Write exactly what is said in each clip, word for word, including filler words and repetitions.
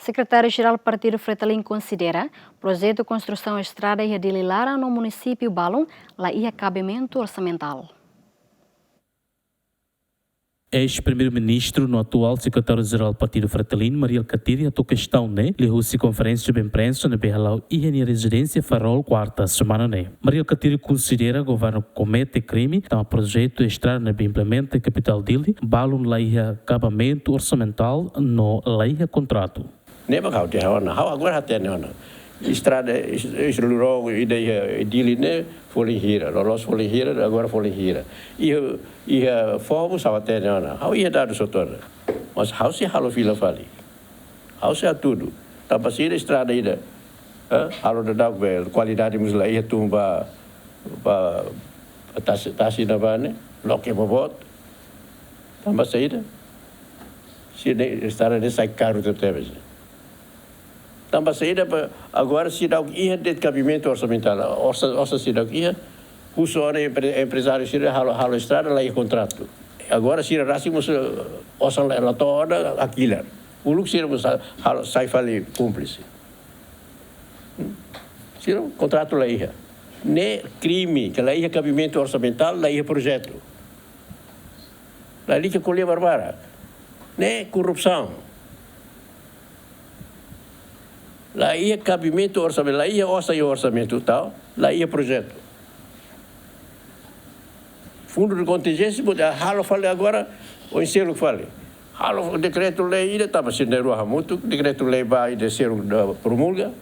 Sekretáriu-Jerál Partidu Fretilin konsidera projetu konstrusaun estrada iha Dili laran no munisípiu balun la iha kabimentu orsamentál. Eis-Primeiru-Ministru no atuál Sekretáriu-Jerál Partidu Fretilin, Mari Alkatiri, hato'o kestaun ne'e liuhusi konferénsia ba imprensa ne'ebé hala'o iha nia rezidénsia Farol, kuarta semana ne'e. Mari Alkatiri konsidera governu komete krime, tanba projetu estrada ne'ebé implementa iha kapitál Dili balun la iha kabimentu orsamentál no la iha kontratu. Ne'e mak ha'u dehan ona, ha'u agora hatene ona. Estrada, es-, es-, lurong ida iha Dili ne'e folin hira, loloos folin hira, agora folin hira. Iha, iha Foho mós ha'u hatene ona. Ha'u iha dadus hotu ona. Mas ha'u sei halo fila fali. Ha'u sei hatudu. Tanba saida estrada ida, eh, halo daudauk be, kualidade mós la iha, tun ba, ba, ba tasi, tasi ne'ebá ne'e, loke boboot. Tanba saida? Sira-ne'e, estrada ne'e sai karu tebetebes. Tanba saida, pa, agora seidauk iha de'it kabimentu orsamentál, osan, osan seidauk iha, husu ona empre-, emprezáriu sira halo, halo estrada la iha kontratu. Agora sira rasik mós, eh, osan la, la to'o ona hakilar. Uluk sira mós sa-, halo, sai fali kúmplise. Hmm? Sira kontratu la iha. Ne'e krime, ke la iha kabimentu orsamentál, la iha projetu. Lalika ko'alia barbarak. Ne'e korrupsaun. La iha kabimentu orsamentu, la iha osan iha orsamentu tau, la iha projetu. Fundu de kontinjénsia, bele halo fali agora, oinsá seluk fali. Halo dekretu-lei ida, tanba sira na'in-rua hamutuk, dekretu-lei ba ida seluk da promulga.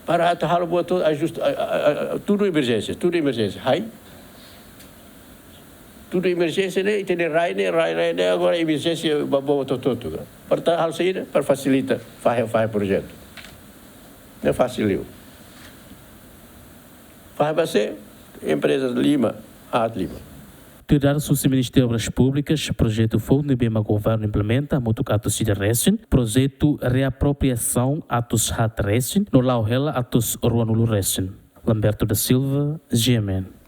Para atu halo buat hotu, ajusta, a, a, a, tudu emerjénsia, tudu emerjénsia. Hai? Tudu emerjénsia ne'e, ita-nia rai ne'e, rai, rai ne'e, agora emerjénsia ba, ba, to, to, to. Para atu halo saida, para fasilita, fahe, fahe projetu. Ne'e fasil liu. Fahe ba sé, empreza lima, aat lima. Tuir dadus husi Ministériu Obras Públikas, projetu foun ne'ebé mak governu implementa hamutuk atus ida resin, projetu reapropriasaun atus haat resin, no la'o hela atus ruanulu resin. Lamberto da Silva, G M N.